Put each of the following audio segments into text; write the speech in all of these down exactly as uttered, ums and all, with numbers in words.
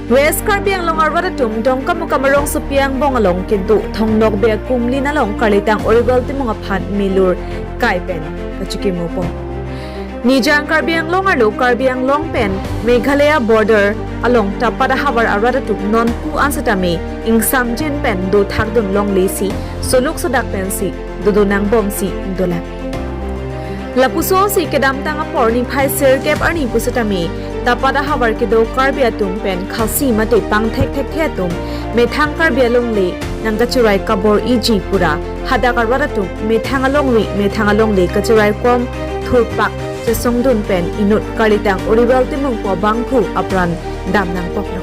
West Karbi Anglong arat atum Dongkamukam arongsopi angbong along kedo Thong Nokbe akumlin along Karlitang Oriwel Timung aphan milur kai pen kachikimo pon. Nijang Karbi Anglong arlo Karbi Anglong pen Meghalaya border along Tapat ahavar arat atum nonpu an setame ingsamjin pen dothak dun longle si soluk sodak pensi dodun nangbom si dolang. Lapuson si kedamtang apor niphai sirkep arni pu setame Tapat ahavar kedo Karbi atum pen Khasi mate pangthek thekthe atum methang Karbi alongle nangkacherai kabor-iji pura hadak arat atum methang alongri methang alongle kacherai kom thurpak chesongdun pen inut Karlitang Oriwel Timung pu abangphu apran dam nangpoklo.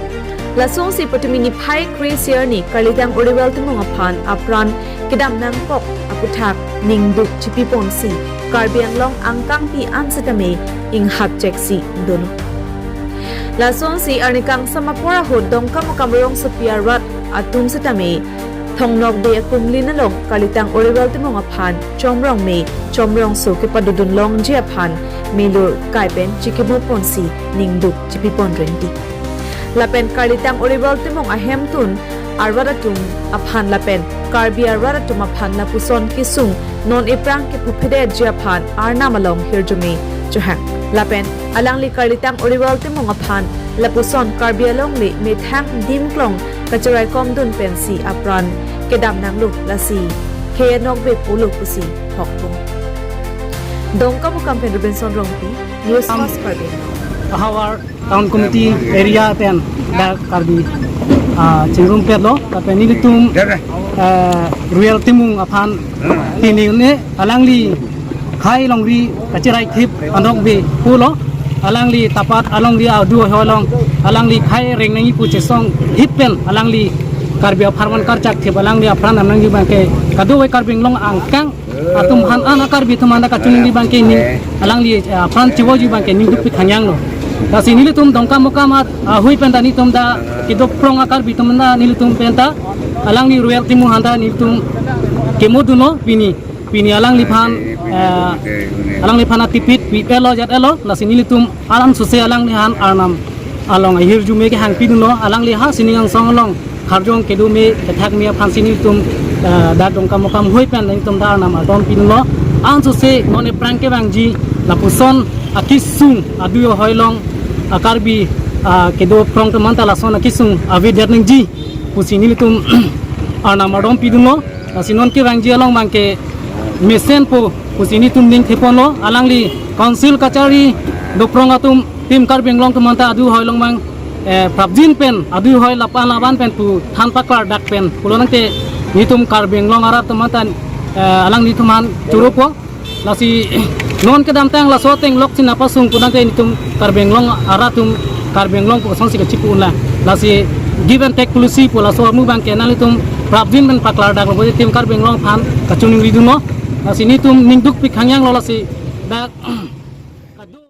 Lason si patumi niphai kre-isi arni Karlitang Oriwel Timung aphan apran kedam nangpok aputhak ningduk chipi ponsi Karbi Anglong angkangpi an setame inghapchek si dono. Lason si arni kangsam apor ahut Dongkamukam arongsopi arat atum setame Thong Nokbe akumlin along Karlitang Oriwel Timung aphan chomrong me chomrong so kepadodun longji aphan milur kai pen chikimo ponsi ningduk chipi pon renti. Lapen Karlitang Oriwel Timung ahemtun arat atum aphan lapen Karbi arat atum aphan lapuson kesung non ephrang kephuphe detji aphan Arnam along hirjume chohang. Lapen alangli Karlitang Oriwel Timung aphan lapuson Karbi alongle methang dimklong kacherai komdun pensi apran kedam nanglo lasi K N Nokbe pulo pusi hokpung. Dongkamukam pen Robinson Rongpi, News Am- Fast Karbi Anglong. Ahavar Town Committee area pen dak Karbi, ah, chingrum petlo, lapen nelitum, ah, Ruel Timung aphan pini ne alangli khei longri kacherai thip anokbe pulo, alangli Tapat alongri adu ahoi along alangli khei reng nangji pu chesong thip pen alangli Karbi apharman karchak thip alangli apran anangji abangke kadokave Karbi Anglong angkang atum aphan an a-Karbi atum aphan ta kachiningri abangke ning alangli, eh, apran chivoji abangke ningduk pi khangyang lo. Lasi nelitum Dongkamukam ahui pen ta nelitum ta kedo phrong a-Karbi atum ta nelitum pen ta alangli Ruel Timung aphan ta nelitum kemodunlo pini. Pini alangliphan, eh, alangliphan atipit pi pelo jat elo, lasi nelitum alam suse alangliphan Arnam along ahirjume kehangpidunlo, alangli ha sining angsong along kharjong kedo me kethak me aphansi nelitum, eh, dak Dongkamukam hui pen nelitum ta Arnam ardom pidunlo. Ansose non ephrang kevangji lapuson akesung adu ahoi along a-Karbi, ah, kedo phrong atum aphan ta lason akesung avedet nangji pusi nelitum Arnam ardom pidunlo. Lasi non kevangji along abangke mesenpo pusi nelitum ning theponlo, alangli council kachari dophrong atum Team Karbi Anglong atum aphan ta adu ahoi along abang, eh, prapjin pen adu ahoi lapan laban pen pu than paklardak pen pulo nangte nelitum Karbi Anglong arat atum aphan ta, eh, alanglitum aphan choropo. Lasi non kedamtang laso ateng lok si nangpasung pu nangte nelitum Karbi Anglong arat atum Karbi Anglong pu asonsi kachipu unlang. Lasi give and take policy pu laso amu abangke nanglitum prapjin pen paklardaklo pu Team Karbi Anglong aphan kachiningridunlo. Lasi nelitum ningduk pi khangyang lo lasi dak